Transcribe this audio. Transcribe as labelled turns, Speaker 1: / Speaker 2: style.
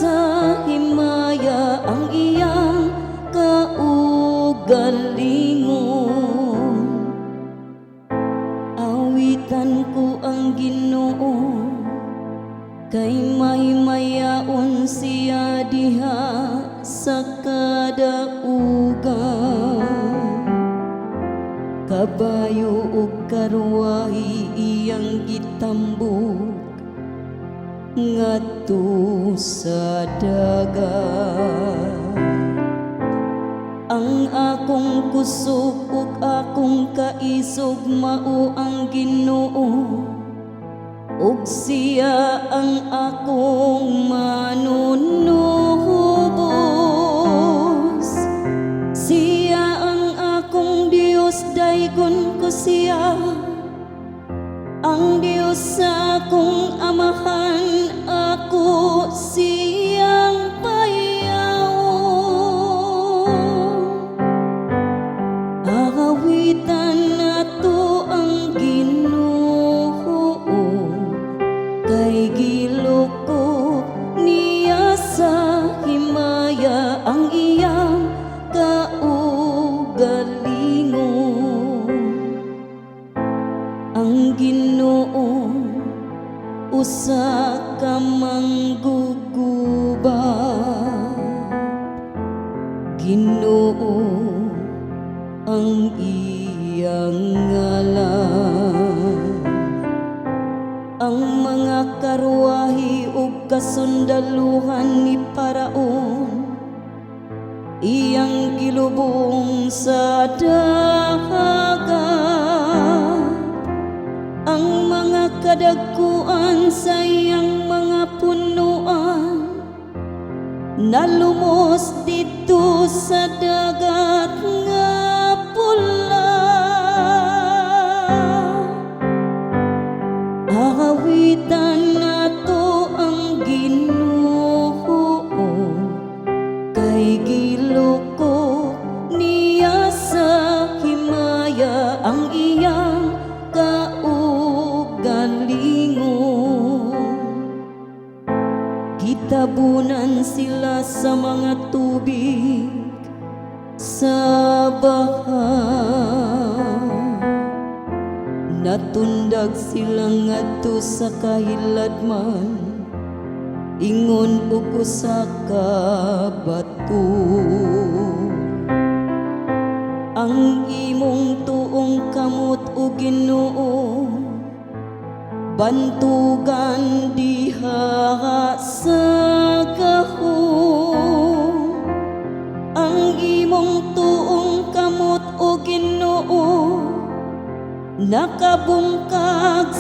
Speaker 1: sa himaya ang iyang kaugalingon. Awitan ko ang Ginoo kay mahimayaon siya diha sa kadaugan. Kabayo ug karwahe iyang gitambok ngadto sa dagat. Ang akong kusog ug akong kaisog mao ang Ginoo ug siya ang akong manunubos. Siya ang akong Dios, daygon ko siya. Ang Dios sa akong amahan, ako siyang payawon. Awitan nato ang Ginoo kay gilukop niya sa himaya ang iyang kaugalingon. Ang Ginoo usa ka manggugubat. Ginoo ang iyang ngalan. Ang mga karwahe ug kasundaluhan ni Paraon iyang gilubong sa dagat. Ang mga kadagkuan sa iyang mga punuan nalumos didto sa Dagat nga Pula. Awitan nato ang Ginoo kay gilukop niya sa himaya ang iyang kaugalingon. Gitabunan sila sa mga tubig sa baha. Natundag sila ngadto sa kahiladman ingon og usa ka bato. Ang imong tuong kamot, o Ginoo, bantugan diha sa gahom. Ang imong tuong kamot, o Ginoo, nakabungkag.